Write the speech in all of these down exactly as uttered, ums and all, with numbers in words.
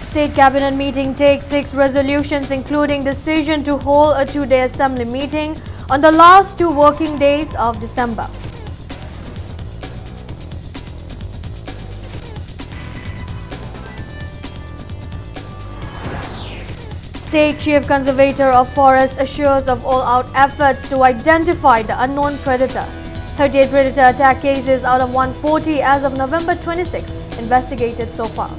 State Cabinet meeting takes six resolutions, including decision to hold a two-day assembly meeting on the last two working days of December. State Chief Conservator of Forest assures of all-out efforts to identify the unknown predator. Thirty-eight predator attack cases out of one forty as of November twenty-six investigated so far.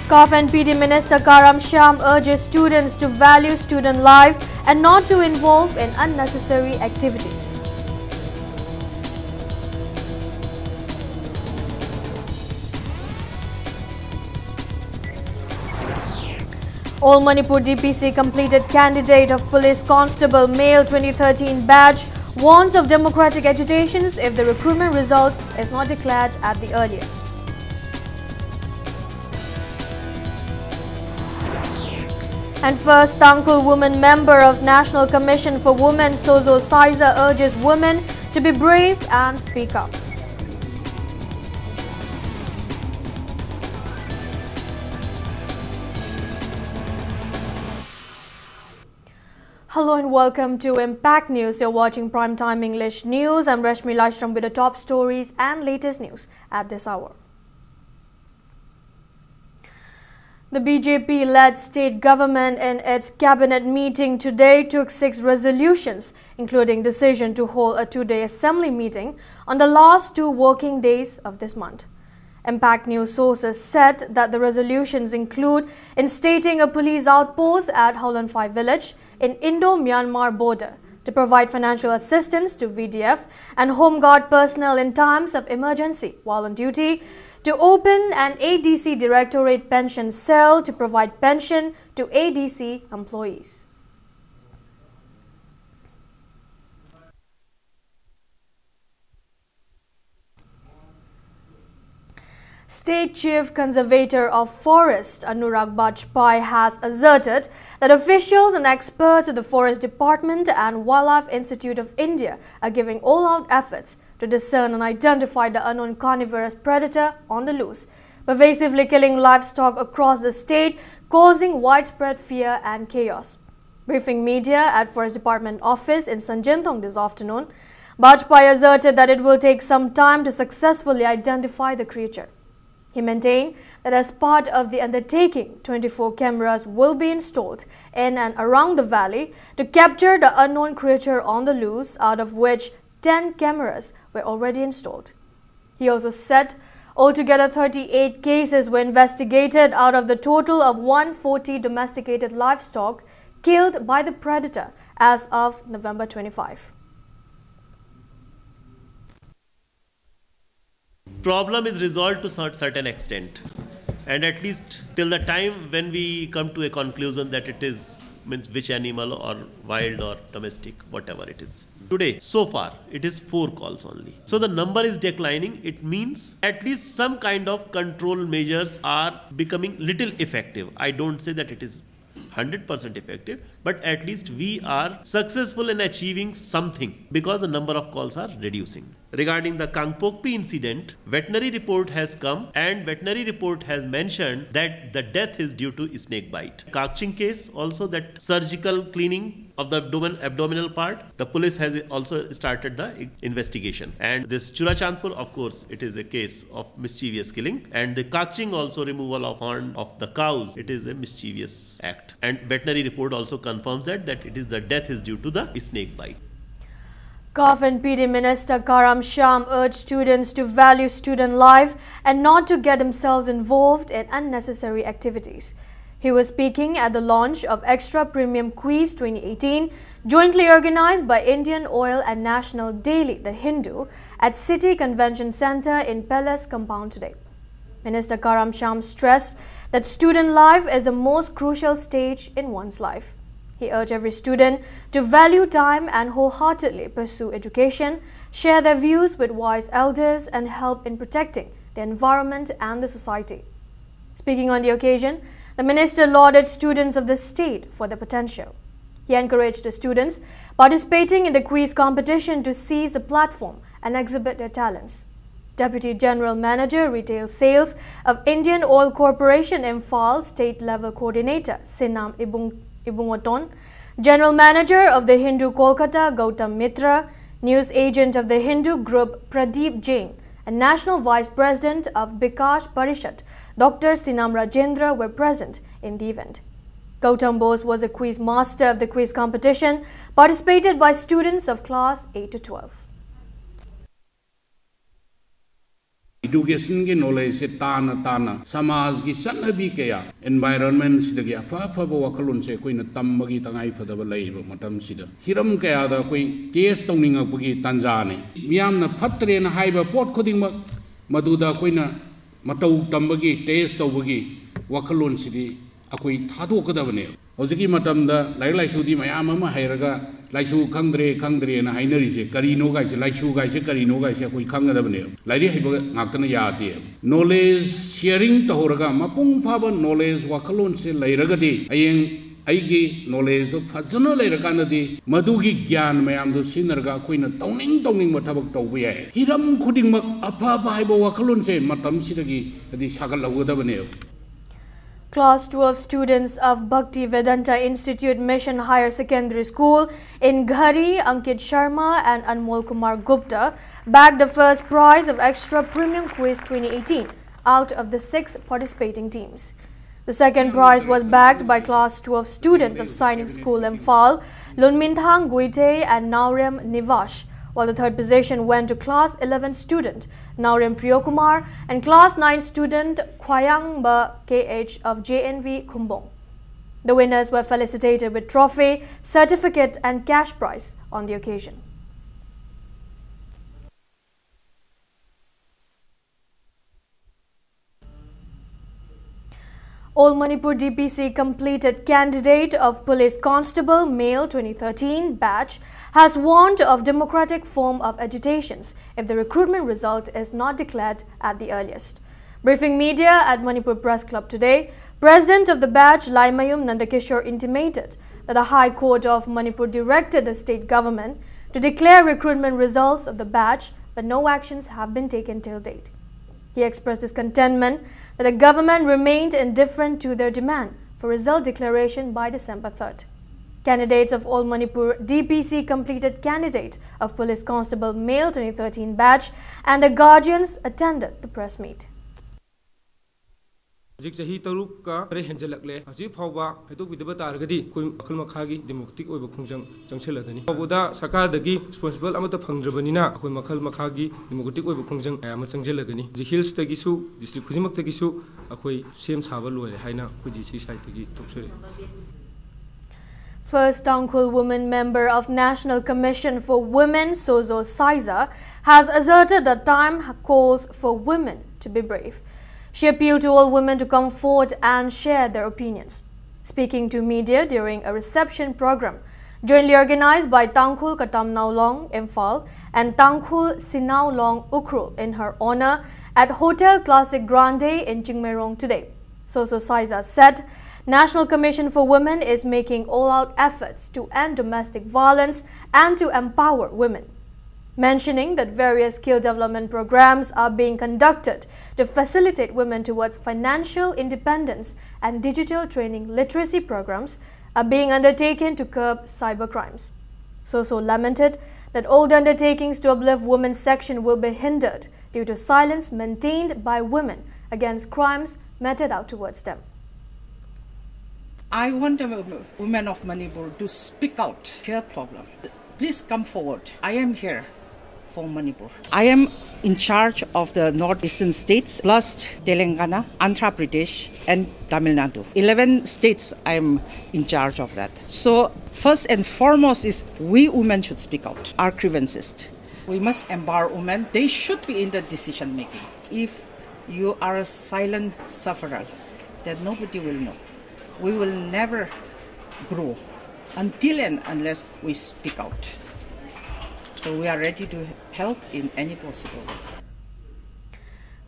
CAF and P D Minister Karam Shyam urges students to value student life and not to involve in unnecessary activities. All Manipur D P C completed candidate of police constable male twenty thirteen batch warns of democratic agitations if the recruitment result is not declared at the earliest. And first Tangkhul woman member of National Commission for Women, Sozo Saiza, urges women to be brave and speak up. Hello and welcome to Impact News. You're watching Primetime English News. I'm Rashmi Lashram with the top stories and latest news at this hour. The B J P-led state government in its cabinet meeting today took six resolutions, including decision to hold a two-day assembly meeting on the last two working days of this month. Impact News sources said that the resolutions include instating a police outpost at Howlonphai village in Indo-Myanmar border, to provide financial assistance to V D F and Home Guard personnel in times of emergency while on duty, to open an A D C Directorate pension cell to provide pension to A D C employees. State Chief Conservator of Forest Anurag Bajpai has asserted that officials and experts of the Forest Department and Wildlife Institute of India are giving all-out efforts to discern and identify the unknown carnivorous predator on the loose, pervasively killing livestock across the state, causing widespread fear and chaos. Briefing media at Forest Department office in Sanjintong this afternoon, Bajpai asserted that it will take some time to successfully identify the creature. He maintained that as part of the undertaking, twenty-four cameras will be installed in and around the valley to capture the unknown creature on the loose, out of which ten cameras were already installed. He also said altogether thirty-eight cases were investigated out of the total of one forty domesticated livestock killed by the predator as of November twenty-five. Problem is resolved to a certain extent, and at least till the time when we come to a conclusion that it is, means, which animal or wild or domestic, whatever it is. Today, so far, it is four calls only. So the number is declining. It means at least some kind of control measures are becoming little effective. I don't say that it is hundred percent effective, but at least we are successful in achieving something because the number of calls are reducing. Regarding the Kangpokpi incident, veterinary report has come and veterinary report has mentioned that the death is due to snake bite. Kakching case also, that surgical cleaning of the abdomen, abdominal part, the police has also started the investigation. And this Churachandpur, of course, it is a case of mischievous killing, and the Kakching also, removal of horn of the cows, it is a mischievous act. And veterinary report also confirms that, that it is the death is due to the snake bite. CAF and P D Minister Karam Shyam urged students to value student life and not to get themselves involved in unnecessary activities. He was speaking at the launch of Extra Premium Quiz twenty eighteen, jointly organized by Indian Oil and national daily The Hindu, at City Convention Centre in Palace compound today. Minister Karam Shyam stressed that student life is the most crucial stage in one's life. He urged every student to value time and wholeheartedly pursue education, share their views with wise elders, and help in protecting the environment and the society. Speaking on the occasion, the minister lauded students of the state for their potential. He encouraged the students participating in the quiz competition to seize the platform and exhibit their talents. Deputy General Manager, Retail Sales of Indian Oil Corporation, Imphal, State Level Coordinator Sinam Ibung, Ibungoton, General Manager of the Hindu Kolkata, Gautam Mitra, News Agent of the Hindu Group, Pradeep Jain, and National Vice President of Bikash Parishad, Doctor Sinam Rajendra, were present in the event. Gautam Bose was a quiz master of the quiz competition, participated by students of class eight to twelve. Educationꯒꯤ knowledgeꯁꯦ ꯇꯥꯅ ꯇꯥꯅ ꯁꯃꯥꯖꯒꯤ ꯆꯠꯅꯕꯤ ꯀꯌꯥ, environmentꯁꯤꯗꯒꯤ ꯑꯐ ꯑꯐꯕ ꯋꯥꯈꯜꯂꯣꯟꯁꯦ ꯑꯩꯈꯣꯏꯅ ꯇꯝꯕꯒꯤ ꯇꯉꯥꯏ ꯐꯗꯕ ꯂꯩꯔꯤꯕ ꯃꯇꯝꯁꯤꯗ ꯍꯤꯔꯝ ꯀꯌꯥꯗ ꯑꯩꯈꯣꯏ test ꯇꯧꯅꯤꯡꯉꯛꯄꯒꯤ ꯇꯥꯟꯖꯥꯅꯤ꯫ ꯃꯤꯌꯥꯝꯅ ꯐꯠꯇ꯭ꯔꯦꯅ ꯍꯥꯏꯕ ꯄꯣꯠ ꯈꯨꯗꯤꯡꯃꯛ ꯃꯗꯨꯗ ꯑꯩꯈꯣꯏꯅ ꯃꯇꯧ ꯇꯝꯕꯒꯤ, test ꯇꯧꯕꯒꯤ ꯋꯥꯈꯜꯂꯣꯟꯁꯤꯗꯤ ꯑꯩꯈꯣꯏ ꯊꯥꯗꯣꯛꯀꯗꯕꯅꯦꯕ꯫ ꯍꯧꯖꯤꯛꯀꯤ ꯃꯇꯝꯗ ꯂꯥꯏꯔꯤꯛ ꯂꯥꯏꯁꯨꯗꯤ ꯃꯌꯥꯝ ꯑꯃ ꯍꯩꯔꯒ ꯂꯥꯏꯁꯨ ꯈꯪꯗ꯭ꯔꯦ, ꯈꯪꯗ꯭ꯔꯦꯅ ꯍꯥꯏꯅꯔꯤꯁꯦ ꯀꯔꯤꯅꯣ ꯒꯥꯏꯁꯦ, ꯂꯥꯏꯁꯨ ꯒꯥꯏꯁꯦ ꯀꯔꯤꯅꯣ ꯒꯥꯏꯁꯦ ꯑꯩꯈꯣꯏ ꯈꯪꯒꯗꯕꯅꯦꯕ꯫ ꯂꯥꯏꯔꯤꯛ ꯍꯩꯕ ꯉꯥꯛꯇꯅ ꯌꯥꯗꯦꯕ꯫ Knowledge sharing ꯇꯧꯍꯧꯔꯒ ꯃꯄꯨꯡ ꯐꯥꯕ knowledge ꯋꯥꯈꯜꯂꯣꯟꯁꯦ ꯂꯩꯔꯒꯗꯤ ꯍꯌꯦꯡ ꯑꯩꯒꯤ knowledgeꯗꯣ ꯐꯖꯅ ꯂꯩꯔꯀꯥꯟꯗꯗꯤ ꯃꯗꯨꯒꯤ ꯒ꯭ꯌꯥꯟ ꯃꯌꯥꯝꯗꯣ ꯁꯤꯖꯤꯟꯅꯔꯒ ꯑꯩꯈꯣꯏꯅ ꯇꯧꯅꯤꯡ ꯇꯧꯅꯤꯡꯕ ꯊꯕꯛ ꯇꯧꯕ ꯌꯥꯏ꯫ ꯍꯤꯔꯝ ꯈꯨꯗꯤꯡꯃꯛ ꯑꯐꯕ ꯍꯥꯏꯕ ꯋꯥꯈꯜꯂꯣꯟꯁꯦ ꯃꯇꯝꯁꯤꯗꯒꯤ ꯍꯥꯏꯗꯤ ꯁꯥꯒꯠꯍꯧꯒꯗꯕꯅꯦꯕ꯫ Class twelve students of Bhakti Vedanta Institute Mission Higher Secondary School in Ghari, Ankit Sharma and Anmol Kumar Gupta, bagged the first prize of Extra Premium Quiz twenty eighteen out of the six participating teams. The second prize was bagged by class twelve students of Sainik School, Imphal, Lunminthang Guite and Naorem Nivash, while the third position went to class eleven student Naorem Priyokumar and class nine student Khwayangba K H of J N V Khumbong. The winners were felicitated with trophy, certificate and cash prize on the occasion. All Manipur D P C completed candidate of Police Constable Male twenty thirteen batch has warned of democratic form of agitations if the recruitment result is not declared at the earliest. Briefing media at Manipur Press Club today, President of the batch Laimayum Nandakishore intimated that the High Court of Manipur directed the state government to declare recruitment results of the batch, but no actions have been taken till date. He expressed discontentment that the government remained indifferent to their demand for result declaration by December third. Candidates of All Manipur D P C completed candidate of Police Constable Male twenty thirteen batch and the guardians attended the press meet. ꯍꯧꯖꯤꯛ ꯆꯍꯤ ꯇꯔꯨꯛꯀ ꯈꯔ ꯍꯦꯟꯖꯜꯂꯛꯂꯦ꯫ ꯍꯧꯖꯤꯛ ꯐꯥꯎꯕ ꯍꯥꯏꯗꯣꯛꯄꯤꯗꯕ ꯇꯥꯔꯒꯗꯤ ꯑꯩꯈꯣꯏ ꯃꯈꯜ ꯃꯈꯥꯒꯤ ꯗꯦꯃꯣꯀ꯭ꯔꯦꯇꯤꯛ ꯑꯣꯏꯕ ꯈꯣꯡꯖꯪ ꯆꯪꯁꯤꯜꯂꯒꯅꯤ꯫ ꯐꯥꯎꯕꯗ ꯁꯔꯀꯥꯔꯗꯒꯤ ꯔꯦꯁꯄꯣꯟꯁꯤꯕꯜ ꯑꯃꯠꯇ ꯐꯪꯗ꯭ꯔꯕꯅꯤꯅ ꯑꯩꯈꯣꯏ ꯃꯈꯜ ꯃꯈꯥꯒꯤ ꯗꯦꯃꯣꯀ꯭ꯔꯦꯇꯤꯛ ꯑꯣꯏꯕ ꯈꯣꯡꯖꯪ ꯀꯌꯥ ꯑꯃ ꯆꯪꯁꯤꯜꯂꯒꯅꯤ꯫ ꯍꯧꯖꯤꯛ ꯍꯤꯜꯁꯇꯒꯤꯁꯨ, ꯗꯤꯁꯇ꯭ꯔꯤꯛ ꯈꯨꯗꯤꯡꯃꯛꯇꯒꯤꯁꯨ ꯑꯩꯈꯣꯏ ꯁꯦꯝ ꯁꯥꯕ ꯂꯣꯏꯔꯦ ꯍꯥꯏꯅ ꯑꯩꯈꯣꯏ ꯖꯤ ꯁꯤ ꯁꯥꯏꯠꯇꯒꯤ ꯇꯧꯖꯔꯛꯏ꯫ First Tangkhul woman member of National Commission for Women, Sozo Saiza, has asserted that time calls for women to be brave. She appealed to all women to come forward and share their opinions. Speaking to media during a reception program jointly organized by Tangkhul Katamnao Long, Imphal, and Tangkhul Sinao Long, Ukhrul, in her honor at Hotel Classic Grande in Chingmeirong today, Sozo Saiza said National Commission for Women is making all-out efforts to end domestic violence and to empower women, mentioning that various skill development programs are being conducted to facilitate women towards financial independence and digital training literacy programs are being undertaken to curb cybercrimes. Sozo lamented that all the undertakings to uplift women's section will be hindered due to silence maintained by women against crimes meted out towards them. I want the women of Manipur to speak out their problem. Please come forward. I am here for Manipur. I am in charge of the northeastern states plus Telangana, Andhra Pradesh, and Tamil Nadu. Eleven states I am in charge of that. So first and foremost is we women should speak out our grievances. We must empower women. They should be in the decision making. If you are a silent sufferer, then nobody will know. We will never grow until and unless we speak out. So we are ready to help in any possible way.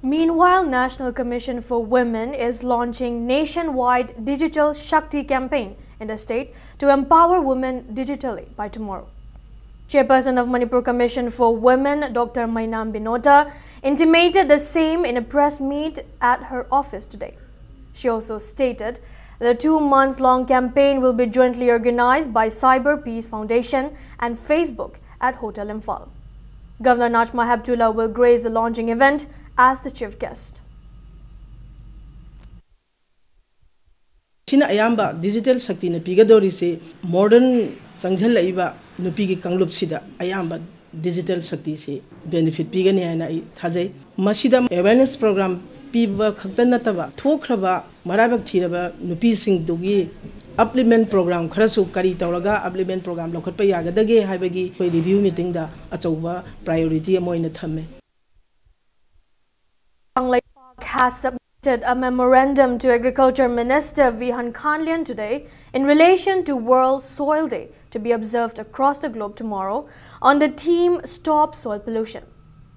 Meanwhile, National Commission for Women is launching nationwide Digital Shakti campaign in the state to empower women digitally by tomorrow. Chairperson of Manipur Commission for Women, Doctor Mainam Binota, intimated the same in a press meet at her office today. She also stated the two months long campaign will be jointly organized by Cyber Peace Foundation and Facebook at Hotel Imphal. Governor Najma Heptulla will grace the launching event as the chief guest. ꯁꯤꯅ ꯑꯌꯥꯝꯕ digital ꯁꯛꯇꯤꯅ ꯄꯤꯒꯗꯧꯔꯤꯁꯤ modern ꯆꯪꯁꯤꯜꯂꯛꯏꯕ ꯅꯨꯄꯤꯒꯤ ꯀꯥꯡꯂꯨꯞꯁꯤꯗ ꯑꯌꯥꯝꯕ digital ꯁꯛꯇꯤꯁꯤ benefit ꯄꯤꯒꯅꯤ ꯍꯥꯏꯅ ꯑꯩ ꯊꯥꯖꯩ꯫ ꯃꯁꯤꯗ awareness programme ꯄꯤꯕ ꯈꯛꯇ ꯅꯠꯇꯕ, ꯊꯣꯛꯈ꯭ꯔꯕ ꯃꯔꯥꯏꯕꯛ ꯊꯤꯔꯕ ꯅꯨꯄꯤꯁꯤꯡꯗꯨꯒꯤ ꯑꯞꯂꯤꯞꯃꯦꯟ ꯄ꯭ꯔꯣꯒ꯭ꯔꯥꯝ ꯈꯔꯁꯨ ꯀꯔꯤ ꯇꯧꯔꯒ ꯑꯞꯂꯤꯞꯃꯦꯟ ꯄ꯭ꯔꯣꯒ꯭ꯔꯥꯝ ꯂꯧꯈꯠꯄ ꯌꯥꯒꯗꯒꯦ ꯍꯥꯏꯕꯒꯤ ꯑꯩꯈꯣꯏ ꯔꯤꯚ꯭ꯌꯨ ꯃꯤꯇꯤꯡꯗ ꯑꯆꯧꯕ ꯄ꯭ꯔꯥꯏꯌꯣꯔꯤꯇꯤ ꯑꯃ ꯑꯣꯏꯅ ꯊꯝꯃꯦ꯫ Kangleipak has submitted a memorandum to Agriculture Minister Vihan Khanlian today in relation to World Soil Day, to be observed across the globe tomorrow, on the theme Stop Soil Pollution.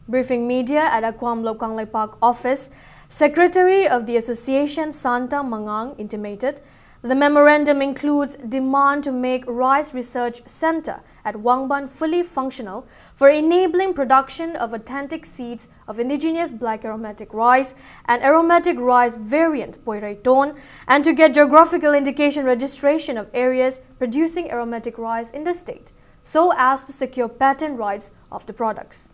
Briefing media at Aquamlo Kangleipak office, Secretary of the Association Santa Mangang intimated the memorandum includes demand to make Rice Research Center at Wangban fully functional for enabling production of authentic seeds of indigenous black aromatic rice and aromatic rice variant Poireiton, and to get geographical indication registration of areas producing aromatic rice in the state, so as to secure patent rights of the products.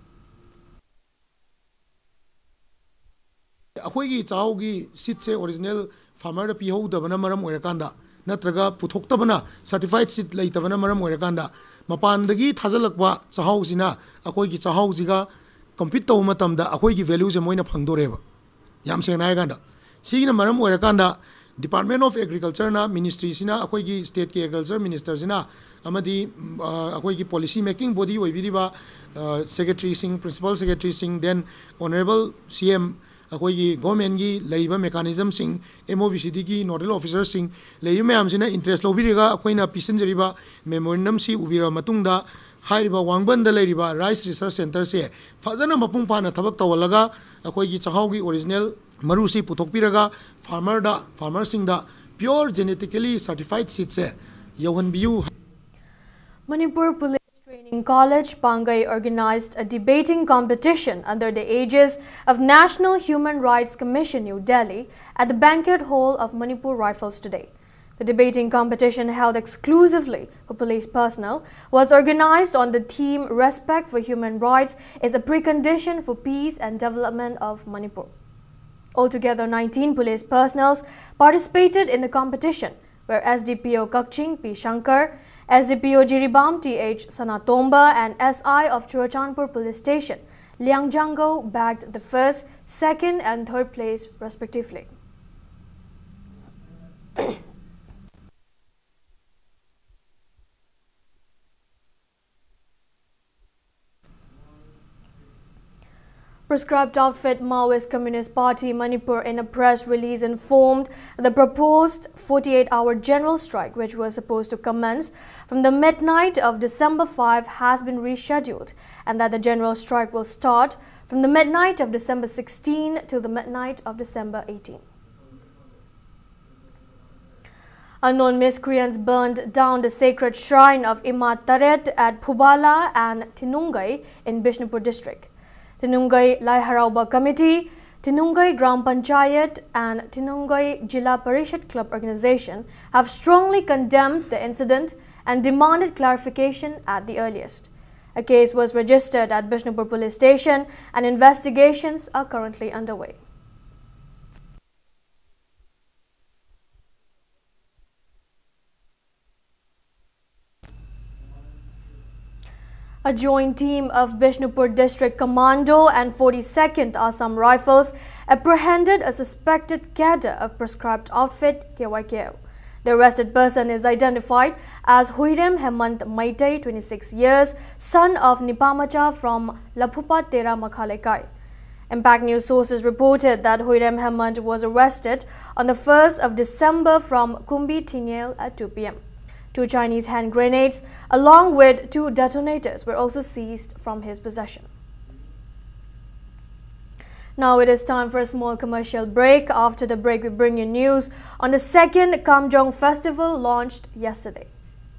ꯑꯩꯈꯣꯏꯒꯤ ꯆꯥꯛꯍꯥꯎꯒꯤ ꯁꯤꯠꯁꯦ original ꯐꯥꯔꯃꯔꯗ ꯄꯤꯍꯧꯗꯕꯅ ꯃꯔꯝ ꯑꯣꯏꯔꯀꯥꯟꯗ, ꯅꯠꯇ꯭ꯔꯒ ꯄꯨꯊꯣꯛꯇꯕꯅ, certificate ꯁꯤꯠ ꯂꯩꯇꯕꯅ ꯃꯔꯝ ꯑꯣꯏꯔꯀꯥꯟꯗ, ꯃꯄꯥꯟꯗꯒꯤ ꯊꯥꯖꯤꯜꯂꯛꯄ ꯆꯥꯛꯍꯥꯎꯁꯤꯅ ꯑꯩꯈꯣꯏꯒꯤ ꯆꯥꯛꯍꯥꯎꯁꯤꯒ ꯀꯝꯄꯤꯠ ꯇꯧꯕ ꯃꯇꯝꯗ ꯑꯩꯈꯣꯏꯒꯤ ꯚꯦꯂꯨꯁꯦ ꯃꯣꯏꯅ ꯐꯪꯗꯣꯔꯦꯕ꯫ ꯌꯥꯝ ꯁꯦꯡꯅ ꯍꯥꯏꯔꯀꯥꯟꯗ, ꯁꯤꯒꯤꯅ ꯃꯔꯝ ꯑꯣꯏꯔꯀꯥꯟꯗ Department of Agricultureꯅ, ꯃꯤꯅꯤꯁꯇ꯭ꯔꯤꯁꯤꯅ, ꯑꯩꯈꯣꯏꯒꯤ ꯁ꯭ꯇꯦꯠꯀꯤ ꯑꯦꯒ꯭ꯔꯤꯀꯜꯆꯔ ꯃꯤꯅꯤꯁꯇꯔꯁꯤꯅ ꯑꯃꯗꯤ ꯑ, ꯑꯩꯈꯣꯏꯒꯤ ꯄꯣꯂꯤꯁꯤ ꯃꯦꯀꯤꯡ ꯕꯣꯗꯤ ꯑꯣꯏꯕꯤꯔꯤꯕ ꯁꯦꯀ꯭ꯔꯦꯇꯔꯤꯁꯤꯡ, ꯄ꯭ꯔꯤꯟꯁꯤꯄꯥꯜ ꯁꯦꯀ꯭ꯔꯦꯇꯔꯤꯁꯤꯡ, then Honourable C M, ꯑꯩꯈꯣꯏꯒꯤ ꯒꯣꯔꯃꯦꯟꯒꯤ ꯂꯩꯔꯤꯕ ꯃꯦꯀꯥꯅꯤꯖꯝꯁꯤꯡ, M O B C Dꯒꯤ ꯅꯣꯗꯦꯜ ꯑꯣꯐꯤꯁꯔꯁꯤꯡ ꯂꯩꯔꯤꯕ ꯃꯌꯥꯝꯁꯤꯅ ꯏꯟꯇꯔꯦꯁ ꯂꯧꯕꯤꯔꯒ ꯑꯩꯈꯣꯏꯅ ꯄꯤꯁꯤꯟꯖꯔꯤꯕ ꯃꯦꯃꯣꯔꯦꯟꯗꯝꯁꯤ ꯎꯕꯤꯔꯕ ꯃꯇꯨꯡꯗ, ꯍꯥꯏꯔꯤꯕ ꯋꯥꯡꯕꯟꯗ ꯂꯩꯔꯤꯕ ꯔꯥꯏꯁ ꯔꯤꯁꯔꯁ ꯁꯦꯟꯇꯔꯁꯦ ꯐꯖꯅ ꯃꯄꯨꯡ ꯐꯥꯅ ꯊꯕꯛ ꯇꯧꯍꯜꯂꯒ ꯑꯩꯈꯣꯏꯒꯤ ꯆꯥꯛꯍꯥꯎꯒꯤ ꯑꯣꯔꯤꯖꯤꯅꯦꯜ ꯃꯔꯨꯁꯤ ꯄꯨꯊꯣꯛꯄꯤꯔꯒ ꯐꯥꯔꯃꯔꯗ, ꯐꯥꯔꯃꯔꯁꯤꯡꯗ pure genetically certified seedꯁꯦ ꯌꯧꯍꯟꯕꯤꯌꯨ꯫ Manipur Police Training College, Pangai organized a debating competition under the aegis of National Human Rights Commission, New Delhi, at the banquet hall of Manipur Rifles today. The debating competition, held exclusively for police personnel, was organized on the theme "Respect for human rights is a precondition for peace and development of Manipur." Altogether, nineteen police personnel participated in the competition, where S D P O Kakching P Shankar, S D P O Jiribam T H Sanatomba, and S I of Churachandpur Police Station, Liang Jango, bagged the first, second, and third place, respectively. Proscribed Outfit Maoist Communist Party Manipur, in a press release, informed the proposed forty-eight hour general strike, which was supposed to commence from the midnight of December five, has been rescheduled, and that the general strike will start from the midnight of December sixteen till the midnight of December eighteen. Unknown miscreants burned down the sacred shrine of Ima Taret at Phubala and Thinungai in Bishnupur district. Thinungai Lai Harauba Committee, Thinungai Gram Panchayat, and Thinungai Jila Parishad Club organization have strongly condemned the incident and demanded clarification at the earliest. A case was registered at Bishnupur Police Station and investigations are currently underway. A joint team of Bishnupur District Commando and forty-second Assam Rifles apprehended a suspected cadre of Proscribed Outfit, K Y K L. The arrested person is identified as Huirem Hemant Meitei, twenty-six years, son of Nipamacha from Laphupa Tera Makha Lekai. Impact News sources reported that Huirem Hemant was arrested on the first of December from Kumbi Thingel at two P M. Two Chinese hand grenades, along with two detonators, were also seized from his possession. Now it is time for a small commercial break. After the break, we bring you news on the second Kamjong Festival, launched yesterday.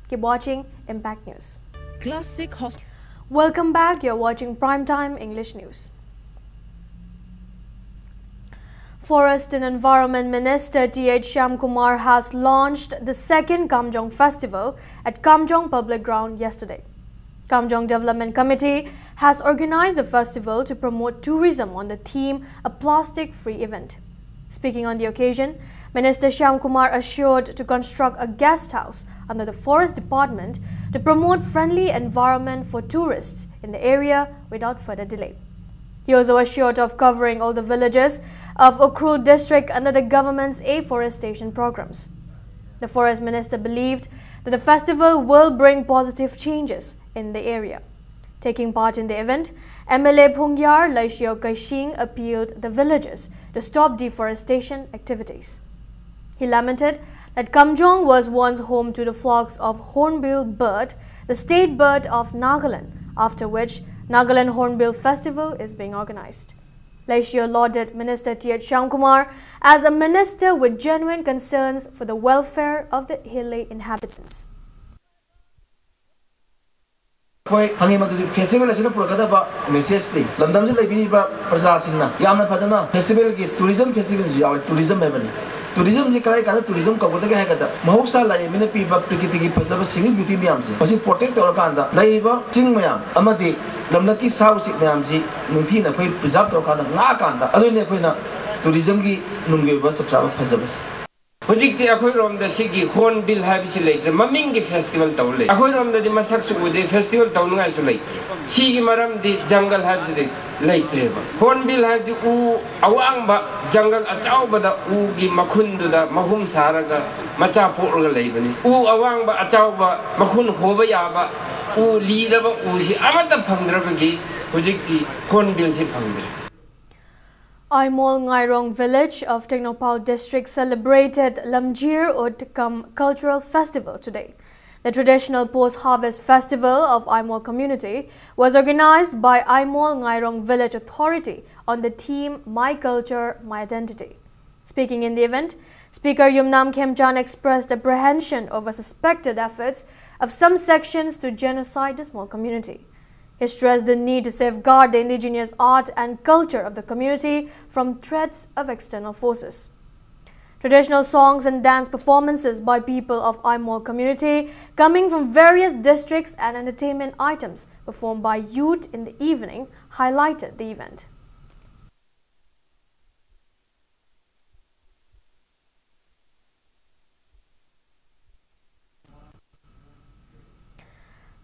Keep watching Impact News. Classic Hospital. Welcome back. You're watching Primetime English News. Forest and Environment Minister T H Shyamkumar has launched the second Kamjong Festival at Kamjong Public Ground yesterday. Kamjong Development Committee has organized the festival to promote tourism on the theme A Plastic Free Event. Speaking on the occasion, Minister Shyamkumar assured to construct a guest house under the Forest Department to promote friendly environment for tourists in the area without further delay. He also assured of covering all the villages of Ukhrul district under the government's afforestation programs. The forest minister believed that the festival will bring positive changes in the area. Taking part in the event, M L A Phungyar Leishio Keishing appealed the villagers to stop deforestation activities. He lamented that Kamjong was once home to the flocks of hornbill bird, the state bird of Nagaland, after which Nagaland Hornbill Festival is being organized. Leishio lauded Minister T H Shyamkumar as a minister with genuine concerns for the welfare of the hilly inhabitants. ꯑꯩꯈꯣꯏ ꯐꯪꯉꯤ ꯃꯗꯨꯗꯤ festival ꯑꯁꯤꯅ ꯄꯨꯔꯛꯀꯗꯕ ꯃꯦꯁꯦꯖꯇꯤ ꯂꯝꯗꯝꯁꯤꯗ ꯂꯩꯕꯤꯔꯤꯕ ꯄ꯭ꯔꯖꯥꯁꯤꯡꯅ ꯌꯥꯝꯅ ꯐꯖꯅ ꯐꯦꯁꯇꯤꯚꯦꯜꯒꯤ ꯇꯨꯔꯤꯖꯝ ꯐꯦꯁꯇꯤꯚꯦꯜꯁꯨ ꯌꯥꯎꯔꯦ꯫ ꯇꯨꯔꯤꯖꯝ ꯍꯥꯏꯕꯅꯤ꯫ ꯇꯨꯔꯤꯖꯝꯁꯤ ꯀꯗꯥꯏ ꯀꯥꯟꯗ ꯇꯨꯔꯤꯖꯝ ꯀꯧꯒꯗꯒꯦ ꯍꯥꯏ ꯀꯥꯟꯗ ꯃꯍꯧꯁꯥ ꯂꯥꯏꯔꯦꯝꯕꯤꯅ ꯄꯤꯕ ꯄ꯭ꯔꯀꯤꯇꯤꯒꯤ ꯐꯖꯕ ꯁꯤꯅꯤꯛ ꯕ꯭ꯌꯨꯇꯤ ꯃꯌꯥꯝꯁꯦ ꯃꯁꯤ ꯄ꯭ꯔꯣꯇꯦꯛ ꯇꯧꯔꯀꯥꯟꯗ ꯂꯩꯔꯤꯕ ꯆꯤꯡ ꯃꯌꯥꯝ ꯑꯃꯗꯤ ꯂꯝꯂꯛꯀꯤ ꯁꯥ ꯎꯆꯦꯛ ꯃꯌꯥꯝꯁꯤ ꯅꯤꯡꯊꯤꯅ ꯑꯩꯈꯣꯏ ꯄ꯭ꯔꯤꯖꯥꯕ ꯇꯧꯔꯀꯥꯟꯗ ꯉꯥꯛꯑꯀꯥꯟꯗ ꯑꯗꯨꯅꯤ ꯑꯩꯈꯣꯏꯅ ꯇꯨꯔꯤꯖꯝꯒꯤ ꯅꯨꯡꯒꯤ ꯑꯣꯏꯕ ꯆꯞ ꯆꯥꯕ ꯐꯖꯕꯁꯦ꯫ ꯍꯧꯖꯤꯛꯇꯤ ꯑꯩꯈꯣꯏꯔꯣꯝꯗ ꯁꯤꯒꯤ ꯍꯣꯔꯟꯕꯤꯜ ꯍꯥꯏꯕꯁꯤ ꯂꯩꯇ꯭ꯔꯦ, ꯃꯃꯤꯡꯒꯤ ꯐꯦꯁꯇꯤꯚꯦꯜ ꯇꯧ ꯂꯩ꯫ ꯑꯩꯈꯣꯏꯔꯣꯝꯗꯗꯤ ꯃꯁꯛꯁꯨ ꯎꯗꯦ, ꯐꯦꯁꯇꯤꯚꯦꯜ ꯇꯧꯅꯤꯡꯉꯥꯏꯁꯨ ꯂꯩꯇ꯭ꯔꯦ꯫ ꯁꯤꯒꯤ ꯃꯔꯝꯗꯤ ꯖꯪꯒꯜ ꯍꯥꯏꯕꯁꯤꯗꯤ ꯂꯩꯇ꯭ꯔꯦꯕ꯫ ꯍꯣꯔꯟꯕꯤꯜ ꯍꯥꯏꯕꯁꯤ ꯎ ꯑꯋꯥꯡꯕ ꯖꯪꯒꯜ ꯑꯆꯧꯕꯗ ꯎꯒꯤ ꯃꯈꯨꯟꯗꯨꯗ ꯃꯍꯨꯝ ꯁꯥꯔꯒ ꯃꯆꯥ ꯄꯣꯛꯂꯒ ꯂꯩꯕꯅꯤ꯫ ꯎ ꯑꯋꯥꯡꯕ ꯑꯆꯧꯕ ꯃꯈꯨꯟ ꯍꯣꯕ ꯌꯥꯕ ꯎ ꯂꯤꯔꯕ ꯎꯁꯤ ꯑꯃꯠꯇ ꯐꯪꯗ꯭ꯔꯕꯒꯤ ꯍꯧꯖꯤꯛꯇꯤ ꯍꯣꯔꯟꯕꯤꯜꯁꯤ ꯐꯪꯗ꯭ꯔꯦ꯫ Aimol Ngairong village of Tengnoupal district celebrated Lamjir Utkam cultural festival today. The traditional post-harvest festival of Aimol community was organized by Aimol Ngairong village authority on the theme My Culture, My Identity. Speaking in the event, Speaker Yumnam Khemchand expressed apprehension over suspected efforts of some sections to genocide the small community. He stressed the need to safeguard the indigenous art and culture of the community from threats of external forces. Traditional songs and dance performances by people of Aimol community coming from various districts and entertainment items performed by youth in the evening highlighted the event.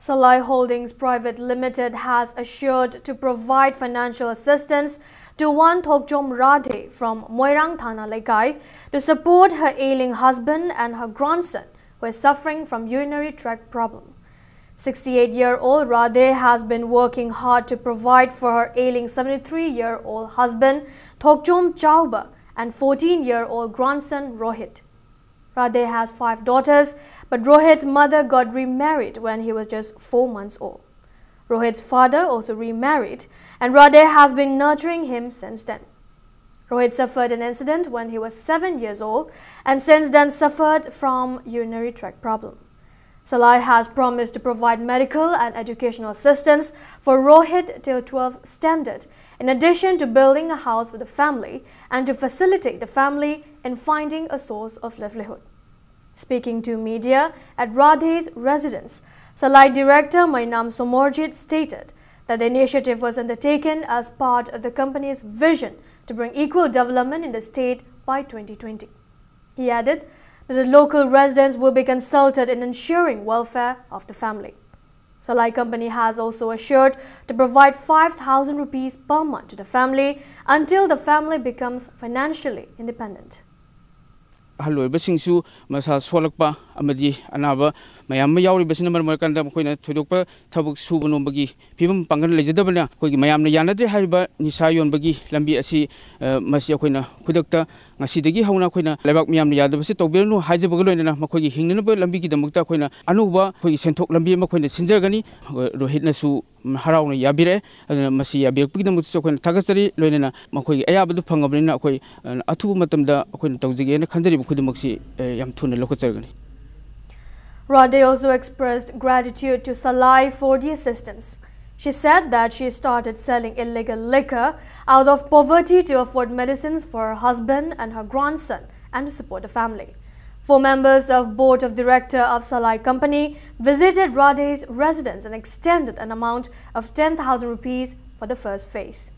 Salai Holdings Private Limited has assured to provide financial assistance to one Thokchom Radhe from Moirang Thana Leikai to support her ailing husband and her grandson who is suffering from urinary tract problem. sixty-eight-year-old Radhe has been working hard to provide for her ailing seventy-three-year-old husband, Thokchom Chauba, and fourteen-year-old grandson, Rohit. Radhe has five daughters, but Rohit's mother got remarried when he was just four months old. Rohit's father also remarried, and Radhe has been nurturing him since then. Rohit suffered an incident when he was seven years old and since then suffered from urinary tract problem. Salai has promised to provide medical and educational assistance for Rohit till twelfth standard, in addition to building a house for the family and to facilitate the family in finding a source of livelihood. Speaking to media at Radhe's residence, Salai director Mainam Somorjit stated that the initiative was undertaken as part of the company's vision to bring equal development in the state by twenty twenty. He added that the local residents will be consulted in ensuring welfare of the family. Salai company has also assured to provide five thousand rupees per month to the family until the family becomes financially independent. ꯑꯍꯜ ꯑꯣꯏꯕꯁꯤꯡꯁꯨ ꯃꯁꯥ ꯁꯣꯜꯂꯛꯄ ꯑꯃꯗꯤ ꯑꯅꯥꯕ ꯃꯌꯥꯝ ꯑꯃ ꯌꯥꯎꯔꯤꯕꯁꯤꯅ ꯃꯔꯝ ꯑꯣꯏꯔꯀꯥꯟꯗ ꯃꯈꯣꯏꯅ ꯊꯣꯏꯗꯣꯛꯄ ꯊꯕꯛ ꯁꯨꯕ ꯅꯣꯝꯕꯒꯤ ꯐꯤꯕꯝ ꯄꯥꯡꯒꯜ ꯂꯩꯖꯗꯕꯅ ꯑꯩꯈꯣꯏꯒꯤ ꯃꯌꯥꯝꯅ ꯌꯥꯅꯗ꯭ꯔꯦ ꯍꯥꯏꯔꯤꯕ ꯅꯤꯁꯥ ꯌꯣꯟꯕꯒꯤ ꯂꯝꯕꯤ ꯑꯁꯤ, ꯑ, ꯃꯁꯤ ꯑꯩꯈꯣꯏꯅ ꯈꯨꯗꯛꯇ ꯉꯁꯤꯗꯒꯤ ꯍꯧꯅ ꯑꯩꯈꯣꯏꯅ ꯂꯩꯕꯥꯛ ꯃꯤꯌꯥꯝꯅ ꯌꯥꯗꯕꯁꯤ ꯇꯧꯕꯤꯔꯅꯨ ꯍꯥꯏꯖꯕꯒ ꯂꯣꯏꯅꯅ ꯃꯈꯣꯏꯒꯤ ꯍꯤꯡꯅꯅꯕ ꯂꯝꯕꯤꯒꯤꯗꯃꯛꯇ ꯑꯩꯈꯣꯏꯅ ꯑꯅꯧꯕ ꯑꯩꯈꯣꯏꯒꯤ ꯁꯦꯟꯊꯣꯛ ꯂꯝꯕꯤ ꯑꯃ ꯑꯩꯈꯣꯏꯅ ꯁꯤꯟꯖꯒꯅꯤ꯫ ꯑ, ꯔꯣꯍꯤꯠꯅꯁꯨ ꯍꯔꯥꯎꯅ ꯌꯥꯕꯤꯔꯛꯑꯦ꯫ ꯑꯗꯨꯅ ꯃꯁꯤ ꯌꯥꯕꯤꯔꯛꯄꯒꯤꯗꯃꯛꯇꯁꯨ ꯑꯩꯈꯣꯏꯅ ꯊꯥꯒꯠꯆꯔꯤ꯫ ꯂꯣꯏꯅꯅ ꯃꯈꯣꯏꯒꯤ ꯑꯌꯥꯕꯗꯨ ꯐꯪꯉꯕꯅꯤꯅ ꯑꯩꯈꯣꯏ, ꯑ, ꯑꯊꯨꯕ ꯃꯇꯝꯗ ꯑꯩꯈꯣꯏꯅ ꯇꯧꯖꯒꯦꯅ ꯈꯟꯖꯔꯤꯕ ꯈꯨꯗꯤꯡꯃꯛꯁꯤ, ꯑ, ꯌꯥꯝ ꯊꯨꯅ ꯂꯧꯈꯠꯆꯔꯒꯅꯤ꯫ Rade also expressed gratitude to Salai for the assistance. She said that she started selling illegal liquor out of poverty to afford medicines for her husband and her grandson and to support the family. Four members of Board of Director of Salai Company visited Rade's residence and extended an amount of ten thousand rupees for the first phase.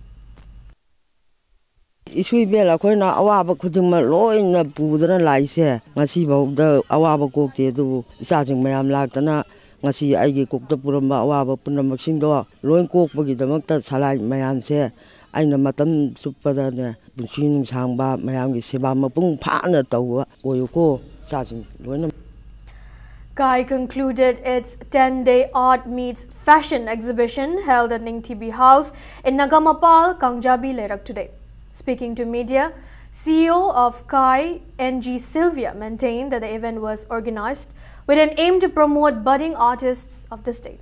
ꯏꯁꯨ ꯏꯕꯦꯜ ꯑꯩꯈꯣꯏꯅ ꯑꯋꯥꯕ ꯈꯨꯗꯤꯡꯃꯛ ꯂꯣꯏꯅ ꯄꯨꯗꯅ ꯂꯥꯛꯏꯁꯦ ꯉꯁꯤꯐꯥꯎꯗ ꯑꯋꯥꯕ ꯀꯣꯛꯇꯦ꯫ ꯑꯗꯨꯕꯨ ꯏꯆꯥꯁꯤꯡ ꯃꯌꯥꯝ ꯂꯥꯛꯇꯅ ꯉꯁꯤ ꯑꯩꯒꯤ ꯀꯣꯛꯇ ꯄꯨꯔꯝꯕ ꯑꯋꯥꯕ ꯄꯨꯝꯅꯃꯛꯁꯤꯡꯗꯣ ꯂꯣꯏ ꯀꯣꯛꯄꯒꯤꯗꯃꯛꯇ ꯁꯂꯥꯏ ꯃꯌꯥꯝꯁꯦ ꯑꯩꯅ ꯃꯇꯝ ꯆꯨꯞꯄꯗꯅꯦ ꯄꯨꯟꯁꯤ ꯅꯨꯡꯁꯥꯡꯕ ꯃꯌꯥꯝꯒꯤ ꯁꯦꯕꯥ ꯃꯄꯨꯡ ꯐꯥꯅ ꯇꯧꯕ ꯑꯣꯏꯌꯨꯀꯣ ꯏꯆꯥꯁꯤꯡ ꯂꯣꯏꯅꯃꯛ꯫ CAI concluded its ten-day Art Meets Fashion exhibition held at Ningthibi House in Nagamapal, Kangjabi, Leirak today. Speaking to media, C E O of CAI, N G Sylvia, maintained that the event was organized with an aim to promote budding artists of the state.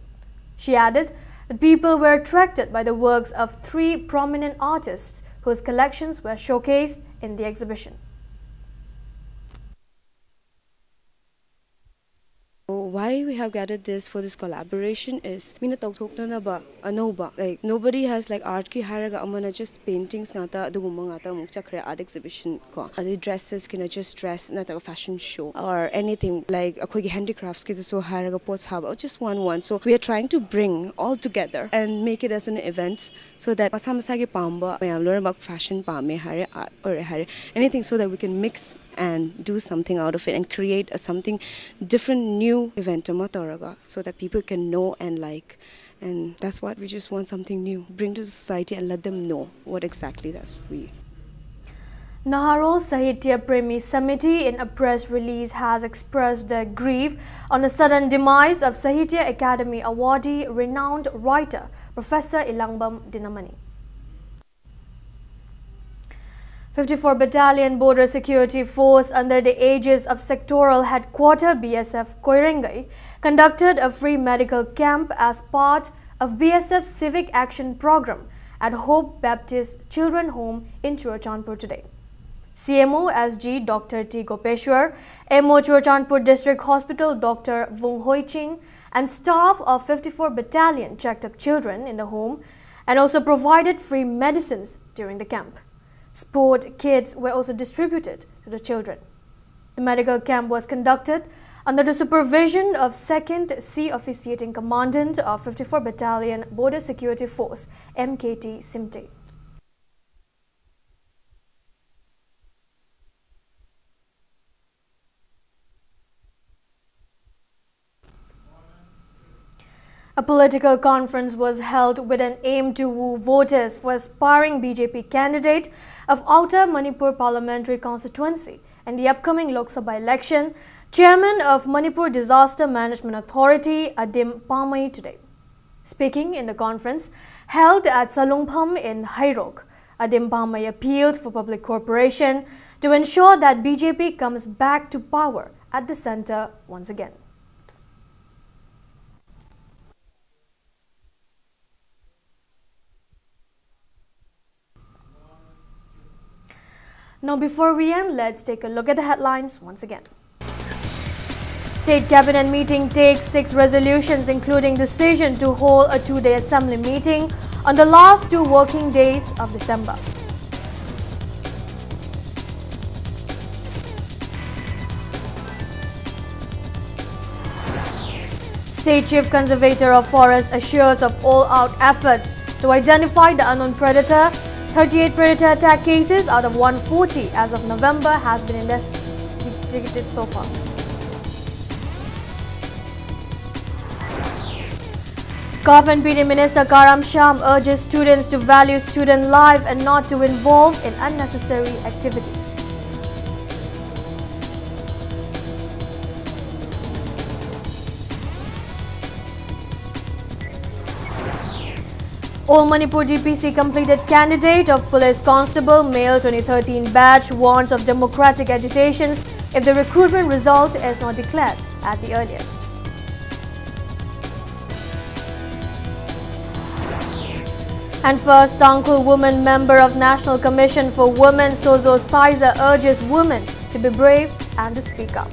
She added that people were attracted by the works of three prominent artists whose collections were showcased in the exhibition. Why we have gathered this for this collaboration is ꯃꯤꯅ ꯇꯧꯊꯣꯛꯅꯅꯕ ꯑꯅꯧꯕ, like, nobody has, like, artꯀꯤ ꯍꯥꯏꯔꯒ ꯑꯃꯅ just paintings ꯉꯥꯛꯇ ꯑꯗꯨꯒꯨꯝꯕ ꯉꯥꯛꯇ ꯑꯃꯨꯛ ꯆꯠꯈ꯭ꯔꯦ, art exhibition ꯀꯣ꯫ ꯑꯗꯩ dressesꯀꯤꯅ just dress ꯅꯠꯇ꯭ꯔꯒ fashion show or anything, like, ꯑꯩꯈꯣꯏꯒꯤ handicraftsꯀꯤꯗꯁꯨ ꯍꯥꯏꯔꯒ ꯄꯣꯠ ꯁꯥꯕ, just one one. So we are trying to bring all together and make it as an event so that ꯃꯁꯥ ꯃꯁꯥꯒꯤ ꯄꯥꯝꯕ ꯃꯌꯥꯝ ꯂꯣꯏꯅꯃꯛ, fashion ꯄꯥꯝꯃꯦ ꯍꯥꯏꯔꯦ, art ꯑꯣꯏꯔꯦ ꯍꯥꯏꯔꯦ, anything, so that we can mix and do something out of it and create a something different, new event ꯑꯃ ꯇꯧꯔꯒ, so that people can know and like, and that's what we just want, something new, bring to the society and let them know what exactly that's we. Naharol Sahitya Premi Samiti, in a press release, has expressed their grief on the sudden demise of Sahitya Academy awardee, renowned writer Professor Elangbam Dinamani. Fifty-four Battalion Border Security Force, under the aegis of Sectoral Headquarter B S F Koirengei, conducted a free medical camp as part of B S F Civic Action Program at Hope Baptist Children Home in Churachandpur today. C M O S G Doctor T Gopeshwar, M O Churachandpur District Hospital Doctor Vung Hoi Ching, and staff of fifty-four Battalion checked up children in the home and also provided free medicines during the camp. Sport kits were also distributed to the children. The medical camp was conducted under the supervision of Second Sea Officiating Commandant of fifty-four Battalion Border Security Force, M K T Simte. A political conference was held with an aim to woo voters for aspiring B J P candidate of Outer Manipur Parliamentary Constituency in the upcoming Lok Sabha election, Chairman of Manipur Disaster Management Authority, Adim Pamei, today. Speaking in the conference held at Salungpham in Heirok, Adim Pamei appealed for public cooperation to ensure that B J P comes back to power at the centre once again. Now, before we end, let's take a look at the headlines once again. State Cabinet meeting takes six resolutions, including decision to hold a two-day assembly meeting on the last two working days of December. State Chief Conservator of Forest assures of all-out efforts to identify the unknown predator. Thirty-eight predator attack cases out of one forty as of November has been investigated so far. CoMM and P D Minister Karam Shyam urges students to value student life and not to involve in unnecessary activities. All Manipur D P C completed candidate of police constable male twenty thirteen batch warns of democratic agitations if the recruitment result is not declared at the earliest. And first Tangkhul woman member of National Commission for Women, Sozo Saiza, urges women to be brave and to speak up.